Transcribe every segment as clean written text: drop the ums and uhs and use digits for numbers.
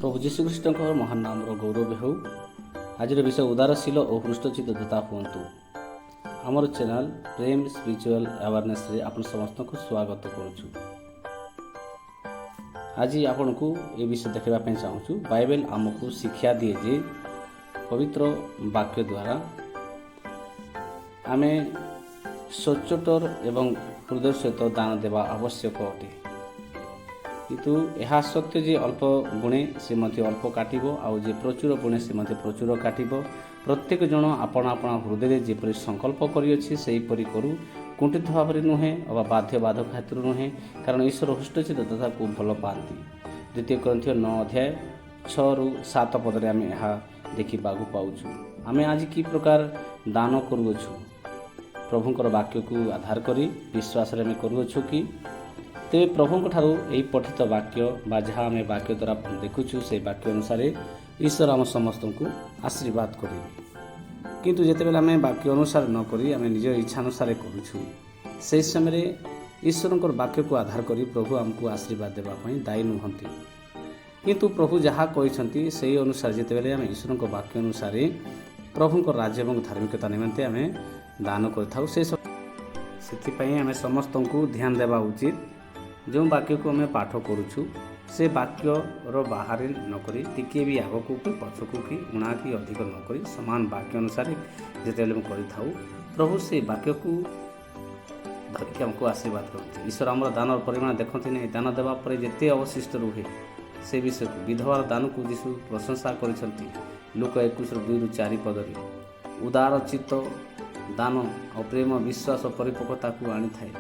ପ୍ରଭୁ ଯୀଶୁଖ୍ରୀଷ୍ଟଙ୍କ ମହାନ ନାମର ଗୌରବ ହେଉ। ଆଜିର ବିଷୟ, ଉଦାରଶୀଳ ଓ ହୃଷ୍ଟଚିତ୍ତ ଦାତା ହୁଅନ୍ତୁ। ଆମର ଚ୍ୟାନେଲ୍ ପ୍ରେମ ସ୍ପିରିଚୁଆଲ ଆୱାରନେସ୍ରେ ଆପଣ ସମସ୍ତଙ୍କୁ ସ୍ୱାଗତ କରୁଛୁ। ଆଜି ଆପଣଙ୍କୁ ଏ ବିଷୟ ଦେଖିବା ପାଇଁ ଚାହୁଁଛୁ। ବାଇବେଲ ଆମକୁ ଶିକ୍ଷା ଦିଏ ଯେ ପବିତ୍ର ବାକ୍ୟ ଦ୍ୱାରା ଆମେ ସଚ୍ଚୋଟର ଏବଂ ହୃଦୟ ସହିତ ଦାନ ଦେବା ଆବଶ୍ୟକ ଅଟେ। କିନ୍ତୁ ଏହା ସତ୍ୟ ଯେ ଅଳ୍ପ ବୁଣେ, ସେ ମଧ୍ୟ ଅଳ୍ପ କାଟିବ, ଆଉ ଯେ ପ୍ରଚୁର ବୁଣେ, ସେ ମଧ୍ୟ ପ୍ରଚୁର କାଟିବ। ପ୍ରତ୍ୟେକ ଜଣ ଆପଣା ଆପଣା ହୃଦୟରେ ଯେପରି ସଂକଳ୍ପ କରିଅଛି, ସେହିପରି କରୁ, କୁଣ୍ଠିତ ଭାବରେ ନୁହେଁ ଅବା ବାଧ୍ୟ ବାଧକ ହେତୁରୁ ନୁହେଁ, କାରଣ ଈଶ୍ୱର ହୃଷ୍ଟଚିତ୍ତ ଦାତାକୁ ଭଲ ପାଆନ୍ତି। ଦ୍ୱିତୀୟ କରିନ୍ଥୀୟ 9 ଅଧ୍ୟାୟ 6ରୁ 7 ପଦରେ ଆମେ ଏହା ଦେଖିବାକୁ ପାଉଛୁ। ଆମେ ଆଜି କି ପ୍ରକାର ଦାନ କରୁଅଛୁ? ପ୍ରଭୁଙ୍କର ବାକ୍ୟକୁ ଆଧାର କରି ବିଶ୍ୱାସରେ ଆମେ କରୁଅଛୁ କି? ତେବେ ପ୍ରଭୁଙ୍କ ଠାରୁ ଏହି ପଠିତ ବାକ୍ୟ ବା ଯାହା ଆମେ ବାକ୍ୟ ଦ୍ୱାରା ଦେଖୁଛୁ, ସେହି ବାକ୍ୟ ଅନୁସାରେ ଈଶ୍ୱର ଆମ ସମସ୍ତଙ୍କୁ ଆଶୀର୍ବାଦ କରିବେ। କିନ୍ତୁ ଯେତେବେଳେ ଆମେ ବାକ୍ୟ ଅନୁସାରେ ନ କରି ଆମେ ନିଜ ଇଚ୍ଛା ଅନୁସାରେ କରୁଛୁ, ସେହି ସମୟରେ ଈଶ୍ୱରଙ୍କର ବାକ୍ୟକୁ ଆଧାର କରି ପ୍ରଭୁ ଆମକୁ ଆଶୀର୍ବାଦ ଦେବା ପାଇଁ ଦାୟୀ ନୁହନ୍ତି। କିନ୍ତୁ ପ୍ରଭୁ ଯାହା କହିଛନ୍ତି, ସେହି ଅନୁସାରେ ଯେତେବେଳେ ଆମେ ଈଶ୍ୱରଙ୍କ ବାକ୍ୟ ଅନୁସାରେ ପ୍ରଭୁଙ୍କ ରାଜ୍ୟ ଏବଂ ଧାର୍ମିକତା ନିମନ୍ତେ ଆମେ ଦାନ କରିଥାଉ, ସେଥିପାଇଁ ଆମେ ସମସ୍ତଙ୍କୁ ଧ୍ୟାନ ଦେବା ଉଚିତ। ଯେଉଁ ବାକ୍ୟକୁ ଆମେ ପାଠ କରୁଛୁ, ସେ ବାକ୍ୟର ବାହାରେ ନକରି, ଟିକିଏ ବି ଆଗକୁ କି ପଛକୁ କି ଉଣା କି ଅଧିକ ନକରି, ସମାନ ବାକ୍ୟ ଅନୁସାରେ ଯେତେବେଳେ ଆମେ କରିଥାଉ, ପ୍ରଭୁ ସେ ବାକ୍ୟକୁ ଧରିକି ଆମକୁ ଆଶୀର୍ବାଦ କରନ୍ତି। ଈଶ୍ୱର ଆମର ଦାନର ପରିମାଣ ଦେଖନ୍ତି ନାହିଁ, ଦାନ ଦେବା ପରେ ଯେତେ ଅବଶିଷ୍ଟ ରୁହେ ସେ ବିଷୟକୁ। ବିଧବାର ଦାନକୁ ଯୀଶୁ ପ୍ରଶଂସା କରିଛନ୍ତି ଲୂକ 21ର 2ରୁ 4 ପଦରେ। ଉଦାର ଚିତ୍ତ ଦାନ ଆଉ ପ୍ରେମ, ବିଶ୍ୱାସ, ପରିପକ୍ୱତାକୁ ଆଣିଥାଏ।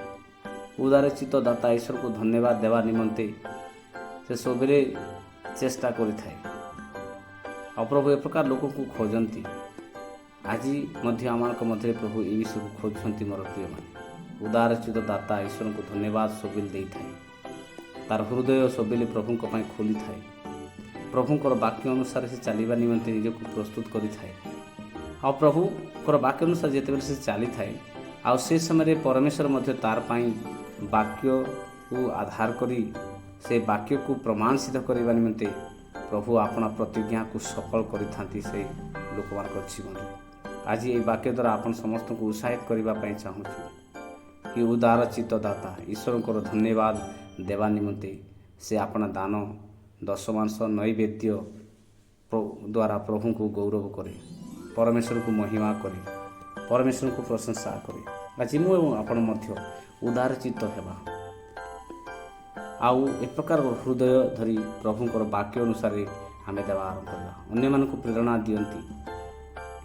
ଉଦାର ଚିତ୍ତ ଦାତା ଈଶ୍ୱରକୁ ଧନ୍ୟବାଦ ଦେବା ନିମନ୍ତେ ସେ ସବୁବେଳେ ଚେଷ୍ଟା କରିଥାଏ। ଆଉ ପ୍ରଭୁ ଏ ପ୍ରକାର ଲୋକଙ୍କୁ ଖୋଜନ୍ତି। ଆଜି ମଧ୍ୟ ଆମମାନଙ୍କ ମଧ୍ୟରେ ପ୍ରଭୁ ଏ ବିଷୟକୁ ଖୋଜୁଛନ୍ତି। ମୋର ପ୍ରିୟମାନେ, ଉଦାର ଚିତ୍ତ ଦାତା ଈଶ୍ୱରଙ୍କୁ ଧନ୍ୟବାଦ ସବୁବେଳେ ଦେଇଥାଏ। ତାର ହୃଦୟ ସବୁବେଳେ ପ୍ରଭୁଙ୍କ ପାଇଁ ଖୋଲିଥାଏ। ପ୍ରଭୁଙ୍କର ବାକ୍ୟ ଅନୁସାରେ ସେ ଚାଲିବା ନିମନ୍ତେ ନିଜକୁ ପ୍ରସ୍ତୁତ କରିଥାଏ। ଆଉ ପ୍ରଭୁଙ୍କର ବାକ୍ୟ ଅନୁସାରେ ଯେତେବେଳେ ସେ ଚାଲିଥାଏ, ଆଉ ସେ ସମୟରେ ପରମେଶ୍ୱର ମଧ୍ୟ ତାର ପାଇଁ ବାକ୍ୟକୁ ଆଧାର କରି ସେ ବାକ୍ୟକୁ ପ୍ରମାଣ ସିଦ୍ଧ କରିବା ନିମନ୍ତେ ପ୍ରଭୁ ଆପଣା ପ୍ରତିଜ୍ଞାକୁ ସଫଳ କରିଥାନ୍ତି ସେ ଲୋକମାନଙ୍କ ଜୀବନରେ। ଆଜି ଏହି ବାକ୍ୟ ଦ୍ୱାରା ଆପଣ ସମସ୍ତଙ୍କୁ ଉତ୍ସାହିତ କରିବା ପାଇଁ ଚାହୁଁଛୁ କି ଉଦାର ଚିତ୍ତଦାତା ଈଶ୍ୱରଙ୍କର ଧନ୍ୟବାଦ ଦେବା ନିମନ୍ତେ ସେ ଆପଣା ଦାନ, ଦଶମାଂଶ, ନୈବେଦ୍ୟ ଦ୍ୱାରା ପ୍ରଭୁଙ୍କୁ ଗୌରବ କରେ, ପରମେଶ୍ୱରଙ୍କୁ ମହିମା କରେ, ପରମେଶ୍ୱରଙ୍କୁ ପ୍ରଶଂସା କରେ। ଆଜି ମୁଁ ଏବଂ ଆପଣ ମଧ୍ୟ ଉଦାର ଚିତ୍ତ ହେବା ଆଉ ଏ ପ୍ରକାର ହୃଦୟ ଧରି ପ୍ରଭୁଙ୍କର ବାକ୍ୟ ଅନୁସାରେ ଆମେ ଦେବା ଆରମ୍ଭ କରିବା। ଅନ୍ୟମାନଙ୍କୁ ପ୍ରେରଣା ଦିଅନ୍ତି।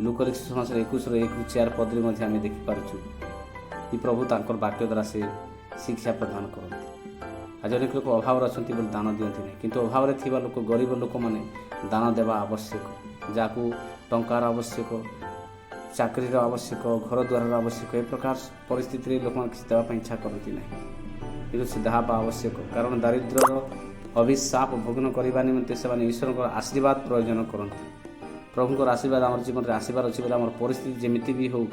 ଲୂକ ସମାଚାର 21ର 1ରୁ 4 ପଦରେ ମଧ୍ୟ ଆମେ ଦେଖିପାରୁଛୁ କି ପ୍ରଭୁ ତାଙ୍କର ବାକ୍ୟ ଦ୍ୱାରା ସେ ଶିକ୍ଷା ପ୍ରଦାନ କରନ୍ତି। ଆଜି ଅନେକ ଲୋକ ଅଭାବରେ ଅଛନ୍ତି ବୋଲି ଦାନ ଦିଅନ୍ତି ନାହିଁ। କିନ୍ତୁ ଅଭାବରେ ଥିବା ଲୋକ, ଗରିବ ଲୋକମାନେ ଦାନ ଦେବା ଆବଶ୍ୟକ। ଯାହାକୁ ଟଙ୍କାର ଆବଶ୍ୟକ, ଚାକିରିର ଆବଶ୍ୟକ, ଘର ଦ୍ୱାରର ଆବଶ୍ୟକ, ଏ ପ୍ରକାର ପରିସ୍ଥିତିରେ ଲୋକମାନେ କିଛି ଦେବା ପାଇଁ ଇଚ୍ଛା କରନ୍ତି ନାହିଁ। କିନ୍ତୁ ସେ ଦେବା ଆବଶ୍ୟକ, କାରଣ ଦାରିଦ୍ର୍ୟର ଅଭିଶାପ ଭଗ୍ନ କରିବା ନିମନ୍ତେ ସେମାନେ ଈଶ୍ୱରଙ୍କର ଆଶୀର୍ବାଦ ପ୍ରୟୋଜନ କରନ୍ତି। ପ୍ରଭୁଙ୍କର ଆଶୀର୍ବାଦ ଆମର ଜୀବନରେ ଆସିବାର ଅଛି ବୋଲେ ଆମର ପରିସ୍ଥିତି ଯେମିତି ବି ହେଉ,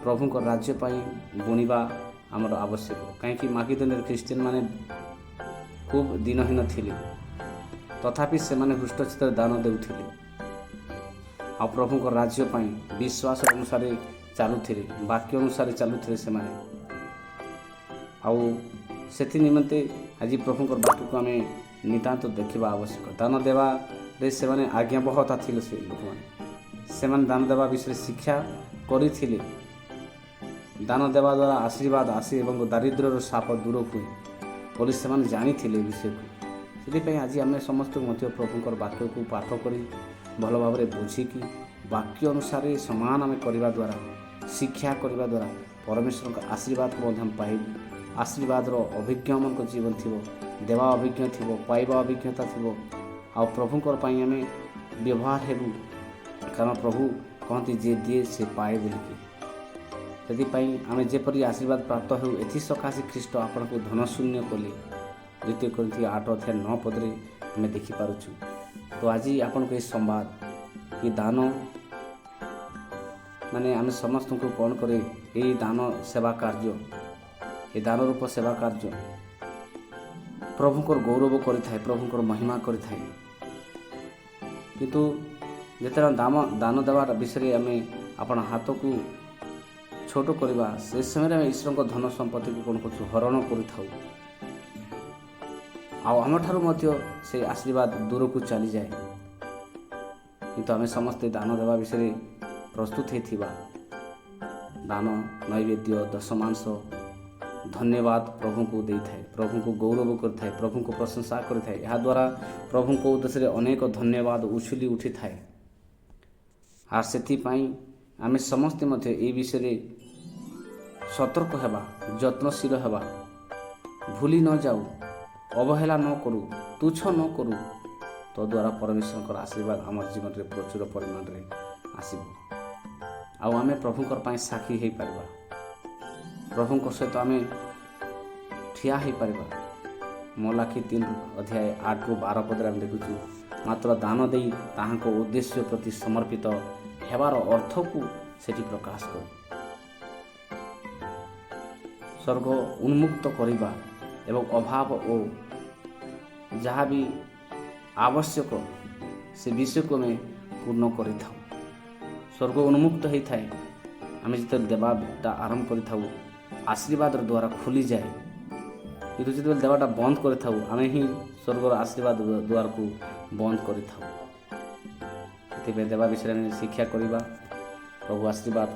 ପ୍ରଭୁଙ୍କ ରାଜ୍ୟ ପାଇଁ ବୁଣିବା ଆମର ଆବଶ୍ୟକ। କାହିଁକି ମାକିଦନିଆରେ ଖ୍ରୀଷ୍ଟିଆନ ମାନେ ଖୁବ୍ ଦୀନହୀନ ଥିଲେ, ତଥାପି ସେମାନେ ହୃଷ୍ଟଚିତ୍ତରେ ଦାନ ଦେଉଥିଲେ ଆଉ ପ୍ରଭୁଙ୍କ ରାଜ୍ୟ ପାଇଁ ବିଶ୍ୱାସ ଅନୁସାରେ ଚାଲୁଥିଲେ, ବାକ୍ୟ ଅନୁସାରେ ଚାଲୁଥିଲେ ସେମାନେ। ଆଉ ସେଥି ନିମନ୍ତେ ଆଜି ପ୍ରଭୁଙ୍କର ବାକ୍ୟକୁ ଆମେ ନିତାନ୍ତ ଦେଖିବା ଆବଶ୍ୟକ। ଦାନ ଦେବାରେ ସେମାନେ ଆଜ୍ଞାବହତା ଥିଲେ। ସେ ଲୋକମାନେ, ସେମାନେ ଦାନ ଦେବା ବିଷୟରେ ଶିକ୍ଷା କରିଥିଲେ। ଦାନ ଦେବା ଦ୍ୱାରା ଆଶୀର୍ବାଦ ଆସେ ଏବଂ ଦାରିଦ୍ର୍ୟର ଶାପ ଦୂର ହୁଏ ବୋଲି ସେମାନେ ଜାଣିଥିଲେ ଏ ବିଷୟକୁ। ସେଥିପାଇଁ ଆଜି ଆମେ ସମସ୍ତଙ୍କୁ ମଧ୍ୟ ପ୍ରଭୁଙ୍କର ବାକ୍ୟକୁ ପାଠ କରି ଭଲ ଭାବରେ ବୁଝିକି ବାକ୍ୟ ଅନୁସାରେ ସମାନ ଆମେ କରିବା ଦ୍ୱାରା, ଶିକ୍ଷା କରିବା ଦ୍ୱାରା ପରମେଶ୍ୱରଙ୍କ ଆଶୀର୍ବାଦକୁ ମଧ୍ୟ ଆମେ ପାଇବୁ। ଆଶୀର୍ବାଦର ଅଭିଜ୍ଞ ଆମଙ୍କ ଜୀବନ ଥିବ, ଦେବା ଅଭିଜ୍ଞ ଥିବ, ପାଇବା ଅଭିଜ୍ଞତା ଥିବ, ଆଉ ପ୍ରଭୁଙ୍କର ପାଇଁ ଆମେ ବ୍ୟବହାର ହେବୁ। କାରଣ ପ୍ରଭୁ କହନ୍ତି, ଯିଏ ଦିଏ ସେ ପାଏ ବୋଲିକି। ସେଥିପାଇଁ ଆମେ ଯେପରି ଆଶୀର୍ବାଦ ପ୍ରାପ୍ତ ହେଉ, ଏଥି ସକାଶେ ଖ୍ରୀଷ୍ଟ ଆପଣଙ୍କୁ ଧନଶୂନ୍ୟ କଲେ। ଦ୍ୱିତୀୟ କରିନ୍ଥୀୟ 8 ଅଧ୍ୟାୟ 9 ପଦରେ ଆମେ ଦେଖିପାରୁଛୁ। ତ ଆଜି ଆପଣଙ୍କୁ ଏ ସମ୍ବାଦ କି ଦାନ ମାନେ ଆମେ ସମସ୍ତଙ୍କୁ କ'ଣ କରେ, ଏଇ ଦାନ ସେବା କାର୍ଯ୍ୟ, ଏ ଦାନ ରୂପ ସେବା କାର୍ଯ୍ୟ ପ୍ରଭୁଙ୍କର ଗୌରବ କରିଥାଏ, ପ୍ରଭୁଙ୍କର ମହିମା କରିଥାଏ। କିନ୍ତୁ ଯେତେବେଳେ ଦାନ ଦେବା ବିଷୟରେ ଆମେ ଆପଣ ହାତକୁ ଛୋଟ କରିବା, ସେ ସମୟରେ ଆମେ ଈଶ୍ୱରଙ୍କ ଧନ ସମ୍ପତ୍ତିକୁ କ'ଣ କରୁଛୁ? ହରଣ କରିଥାଉ। ଆଉ ଆମଠାରୁ ମଧ୍ୟ ସେ ଆଶୀର୍ବାଦ ଦୂରକୁ ଚାଲିଯାଏ। କିନ୍ତୁ ଆମେ ସମସ୍ତେ ଦାନ ଦେବା ବିଷୟରେ ପ୍ରସ୍ତୁତ ହେଇଥିବା। ଦାନ, ନୈବେଦ୍ୟ, ଦଶମାଂଶ, ଧନ୍ୟବାଦ ପ୍ରଭୁଙ୍କୁ ଦେଇଥାଏ, ପ୍ରଭୁଙ୍କୁ ଗୌରବ କରିଥାଏ, ପ୍ରଭୁଙ୍କୁ ପ୍ରଶଂସା କରିଥାଏ। ଏହାଦ୍ୱାରା ପ୍ରଭୁଙ୍କ ଉଦ୍ଦେଶ୍ୟରେ ଅନେକ ଧନ୍ୟବାଦ ଉଛୁଲି ଉଠିଥାଏ। ଆଉ ସେଥିପାଇଁ ଆମେ ସମସ୍ତେ ମଧ୍ୟ ଏହି ବିଷୟରେ ସତର୍କ ହେବା, ଯତ୍ନଶୀଳ ହେବା। ଭୁଲି ନ ଯାଉ, ଅବହେଳା ନ କରୁ, ତୁଚ୍ଛ ନ କରୁ। ତଦ୍ୱାରା ପରମେଶ୍ୱରଙ୍କର ଆଶୀର୍ବାଦ ଆମର ଜୀବନରେ ପ୍ରଚୁର ପରିମାଣରେ ଆସିବ ଆଉ ଆମେ ପ୍ରଭୁଙ୍କର ପାଇଁ ସାକ୍ଷୀ ହେଇପାରିବା, ପ୍ରଭୁଙ୍କ ସହିତ ଆମେ ଠିଆ ହେଇପାରିବା। ମଲାଖି 3 ଅଧ୍ୟାୟ 8ରୁ 12 ପଦରେ ଆମେ ଦେଖୁଛୁ, ମାତ୍ର ଦାନ ଦେଇ ତାହାଙ୍କ ଉଦ୍ଦେଶ୍ୟ ପ୍ରତି ସମର୍ପିତ ହେବାର ଅର୍ଥକୁ ସେଠି ପ୍ରକାଶ କରେ। ସ୍ୱର୍ଗ ଉନ୍ମୁକ୍ତ କରିବା ଏବଂ ଅଭାବ ଓ ଯାହା ବି ଆବଶ୍ୟକ, ସେ ବିଷୟକୁ ଆମେ ପୂର୍ଣ୍ଣ କରିଥାଉ। ସ୍ୱର୍ଗ ଉନ୍ମୁକ୍ତ ହେଇଥାଏ ଆମେ ଯେତେବେଳେ ଦେବାଟା ଆରମ୍ଭ କରିଥାଉ, ଆଶୀର୍ବାଦର ଦ୍ୱାରା ଖୋଲିଯାଏ। କିନ୍ତୁ ଯେତେବେଳେ ଦେବାଟା ବନ୍ଦ କରିଥାଉ, ଆମେ ହିଁ ସ୍ୱର୍ଗର ଆଶୀର୍ବାଦ ଦ୍ୱାରକୁ ବନ୍ଦ କରିଥାଉ। ସେଥିପାଇଁ ଦେବା ବିଷୟରେ ଆମେ ଶିକ୍ଷା କରିବା। ପ୍ରଭୁ ଆଶୀର୍ବାଦ